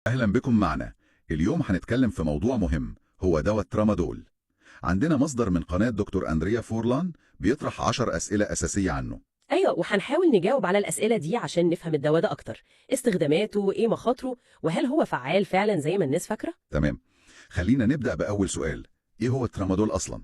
أهلا بكم معنا. اليوم هنتكلم في موضوع مهم، هو دواء الترامادول. عندنا مصدر من قناة دكتور أندريا فورلان بيطرح 10 أسئلة أساسية عنه. أيوة، وهنحاول نجاوب على الأسئلة دي عشان نفهم الدواء ده أكتر. استخداماته، إيه مخاطره، وهل هو فعال فعلا زي ما الناس فاكرة؟ تمام، خلينا نبدأ بأول سؤال. إيه هو الترامادول أصلا؟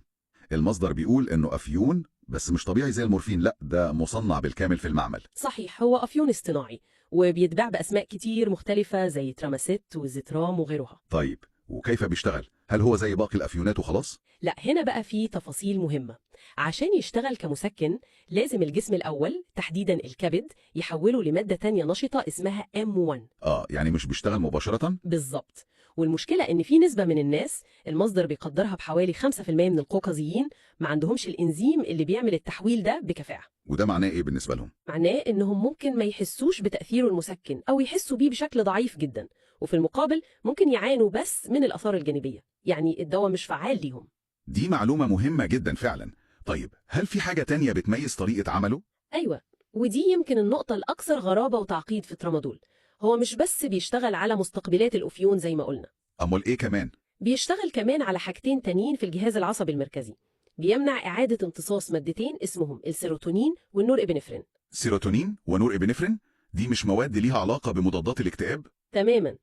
المصدر بيقول إنه أفيون، بس مش طبيعي زي المورفين، لا ده مصنع بالكامل في المعمل. صحيح، هو أفيون اصطناعي وبيتباع بأسماء كتير مختلفة زي تراماسيت والزيترام وغيرها. طيب، وكيف بيشتغل؟ هل هو زي باقي الأفيونات وخلاص؟ لا، هنا بقى في تفاصيل مهمة. عشان يشتغل كمسكن لازم الجسم الأول، تحديدا الكبد، يحوله لمادة تانية نشطة اسمها M1. آه، يعني مش بيشتغل مباشرة؟ بالظبط. والمشكلة إن في نسبة من الناس، المصدر بيقدرها بحوالي 5% من القوقازيين، ما عندهمش الإنزيم اللي بيعمل التحويل ده بكفاءة. وده معناه إيه بالنسبة لهم؟ معناه إنهم ممكن ما يحسوش بتأثيره المسكن أو يحسوا بيه بشكل ضعيف جدا، وفي المقابل ممكن يعانوا بس من الآثار الجانبية. يعني الدواء مش فعال ليهم. دي معلومة مهمة جدا فعلا. طيب، هل في حاجة تانية بتميز طريقة عمله؟ أيوة، ودي يمكن النقطة الأكثر غرابة وتعقيد في ترامادول. هو مش بس بيشتغل على مستقبلات الأفيون زي ما قلنا. أمال إيه كمان؟ بيشتغل كمان على حاجتين تانيين في الجهاز العصبي المركزي. بيمنع إعادة امتصاص مادتين اسمهم السيروتونين والنورإبنفرين. سيروتونين ونورإبنفرين؟ دي مش مواد ليها علاقة بمضادات الاكتئاب؟ تماما.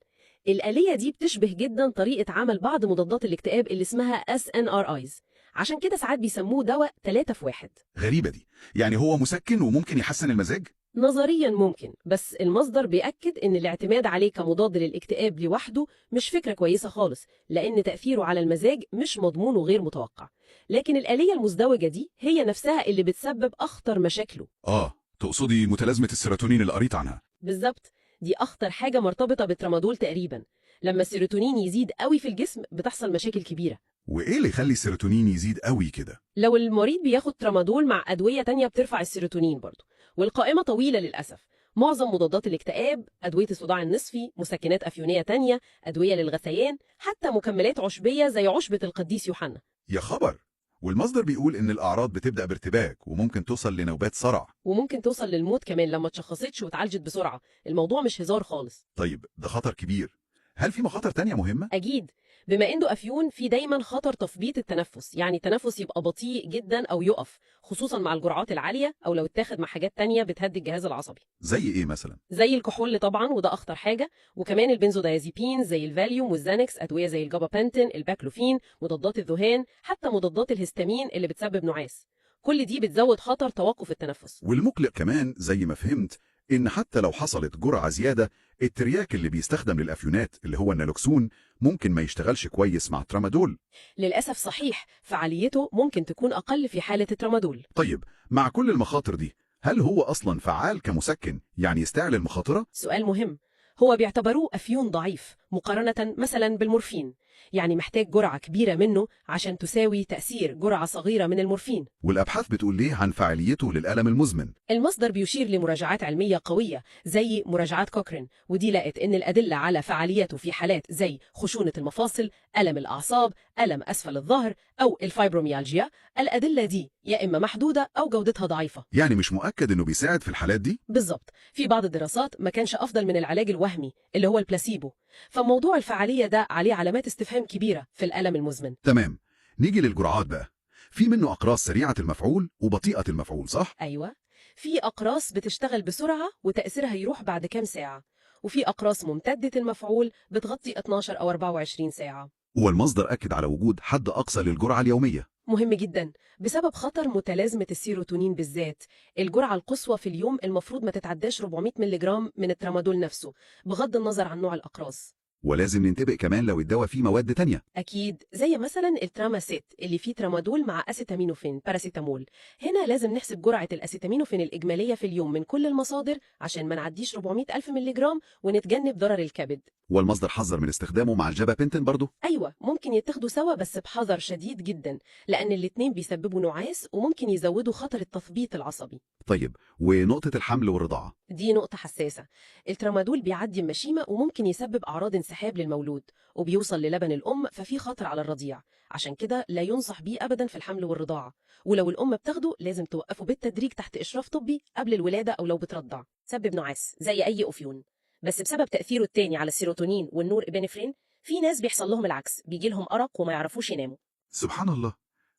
الآلية دي بتشبه جدا طريقة عمل بعض مضادات الاكتئاب اللي اسمها SNRIs. عشان كده ساعات بيسموه دواء 3 في 1. غريبة دي، يعني هو مسكن وممكن يحسن المزاج؟ نظريا ممكن، بس المصدر بيأكد إن الاعتماد عليه كمضاد للاكتئاب لوحده مش فكرة كويسة خالص، لأن تأثيره على المزاج مش مضمون وغير متوقع. لكن الآلية المزدوجة دي هي نفسها اللي بتسبب أخطر مشاكله. آه، تقصدي متلازمة السيروتونين اللي قريت عنها؟ بالظبط، دي أخطر حاجة مرتبطة بالترامادول تقريبا. لما السيروتونين يزيد قوي في الجسم بتحصل مشاكل كبيرة. وإيه اللي يخلي السيروتونين يزيد قوي كده؟ لو المريض بياخد ترامادول مع أدوية تانية بترفع السيروتونين برضه، والقائمة طويلة للأسف. معظم مضادات الاكتئاب، أدوية الصداع النصفي، مسكنات أفيونية تانية، أدوية للغثيان، حتى مكملات عشبية زي عشبة القديس يوحنا. يا خبر! والمصدر بيقول إن الأعراض بتبدأ بارتباك وممكن توصل لنوبات صرع. وممكن توصل للموت كمان لما اتشخصتش واتعالجت بسرعة. الموضوع مش هزار خالص. طيب، ده خطر كبير. هل في مخاطر تانية مهمة؟ أكيد. بما إنه أفيون، في دايما خطر تثبيط التنفس، يعني التنفس يبقى بطيء جدا أو يقف، خصوصا مع الجرعات العالية أو لو اتاخد مع حاجات تانية بتهدي الجهاز العصبي. زي إيه مثلا؟ زي الكحول طبعا، وده أخطر حاجة، وكمان البنزودايازيبين زي الفاليوم والزانكس، أدوية زي الجابابنتين، الباكلوفين، مضادات الذهان، حتى مضادات الهستامين اللي بتسبب نعاس. كل دي بتزود خطر توقف التنفس. والمقلق كمان زي ما فهمت إن حتى لو حصلت جرعة زيادة، الترياك اللي بيستخدم للأفيونات اللي هو النالوكسون ممكن ما يشتغلش كويس مع ترامادول. للأسف صحيح، فعاليته ممكن تكون أقل في حالة الترامادول. طيب، مع كل المخاطر دي، هل هو أصلا فعال كمسكن؟ يعني يستاهل المخاطرة؟ سؤال مهم. هو بيعتبروه أفيون ضعيف مقارنة مثلا بالمورفين، يعني محتاج جرعة كبيرة منه عشان تساوي تأثير جرعة صغيرة من المورفين. والأبحاث بتقول ليه عن فعاليته للألم المزمن؟ المصدر بيشير لمراجعات علمية قوية زي مراجعات كوكرين، ودي لقت إن الأدلة على فعاليته في حالات زي خشونة المفاصل، ألم الأعصاب، ألم أسفل الظهر، أو الفايبروميالجيا، الأدلة دي يا إما محدودة أو جودتها ضعيفة. يعني مش مؤكد إنه بيساعد في الحالات دي؟ بالظبط. في بعض الدراسات ما كانش أفضل من العلاج الوهمي اللي هو البلاسيبو، فموضوع الفعالية ده عليه علامات استفهام كبيرة في الألم المزمن. تمام. نيجي للجرعات بقى. في منه أقراص سريعة المفعول وبطيئة المفعول، صح؟ أيوة، في أقراص بتشتغل بسرعة وتأثيرها يروح بعد كام ساعة، وفي أقراص ممتدة المفعول بتغطي 12 أو 24 ساعة. والمصدر أكد على وجود حد أقصى للجرعة اليومية. مهم جدا، بسبب خطر متلازمة السيروتونين بالذات. الجرعة القصوى في اليوم المفروض ما تتعداش 400 ملغ من الترامادول نفسه، بغض النظر عن نوع الأقراص. ولازم ننتبه كمان لو الدواء فيه مواد تانية. أكيد، زي مثلا التراماسيت اللي فيه ترامادول مع أسيتامينوفين باراسيتامول. هنا لازم نحسب جرعة الأسيتامينوفين الإجمالية في اليوم من كل المصادر عشان ما نعديش 400 ألف ملغ ونتجنب ضرر الكبد. والمصدر حذر من استخدامه مع الجابابنتين برضه. أيوة، ممكن يتاخدوا سوا بس بحذر شديد جدا، لأن الاتنين بيسببوا نعاس وممكن يزودوا خطر التثبيط العصبي. طيب، ونقطة الحمل والرضاعة؟ دي نقطة حساسة. الترامادول بيعدي المشيمة وممكن يسبب أعراض انسحاب للمولود، وبيوصل للبن الأم، ففي خطر على الرضيع. عشان كده لا ينصح بيه أبدا في الحمل والرضاعة، ولو الأم بتاخده لازم توقفه بالتدريج تحت إشراف طبي قبل الولادة أو لو بترضع. سبب نعاس زي أي أفيون. بس بسبب تأثيره التاني على السيروتونين والنورإبنفرين في ناس بيحصل لهم العكس، بيجي لهم أرق وما يعرفوش يناموا. سبحان الله.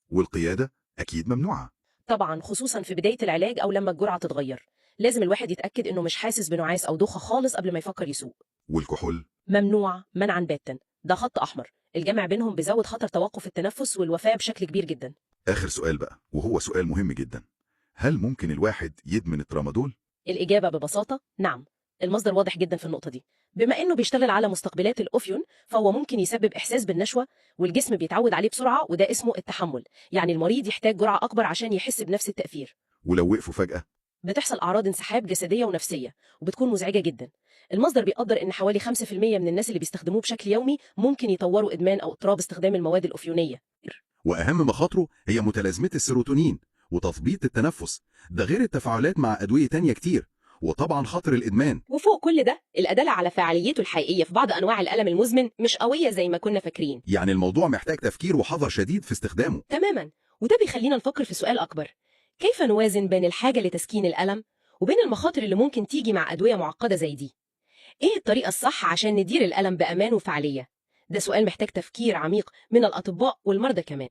والقيادة أكيد ممنوعة. طبعا خصوصا في بداية العلاج أو لما الجرعة تتغير، لازم الواحد يتأكد إنه مش حاسس بنعاس أو دوخة خالص قبل ما يفكر يسوق. والكحول؟ ممنوع منعا باتا، ده خط أحمر. الجمع بينهم بيزود خطر توقف التنفس والوفاة بشكل كبير جدا. آخر سؤال بقى، وهو سؤال مهم جدا، هل ممكن الواحد يدمن الترامادول؟ الإجابة ببساطة نعم. المصدر واضح جدا في النقطة دي. بما إنه بيشتغل على مستقبلات الأفيون فهو ممكن يسبب إحساس بالنشوة، والجسم بيتعود عليه بسرعة، وده اسمه التحمل. يعني المريض يحتاج جرعة أكبر عشان يحس بنفس التأثير. ولو وقفوا فجأة؟ بتحصل أعراض انسحاب جسدية ونفسية وبتكون مزعجة جدا. المصدر بيقدر إن حوالي 5% من الناس اللي بيستخدموه بشكل يومي ممكن يطوروا إدمان أو اضطراب استخدام المواد الأفيونية. وأهم مخاطره هي متلازمة السيروتونين وتثبيط التنفس، ده غير التفاعلات مع أدوية تانية كتير، وطبعا خطر الإدمان. وفوق كل ده الأدلة على فعاليته الحقيقية في بعض أنواع الألم المزمن مش قوية زي ما كنا فاكرين. يعني الموضوع محتاج تفكير وحذر شديد في استخدامه. تماما. وده بيخلينا نفكر في سؤال أكبر: كيف نوازن بين الحاجة لتسكين الألم وبين المخاطر اللي ممكن تيجي مع أدوية معقدة زي دي؟ إيه الطريقة الصح عشان ندير الألم بأمان وفعالية؟ ده سؤال محتاج تفكير عميق من الأطباء والمرضى كمان.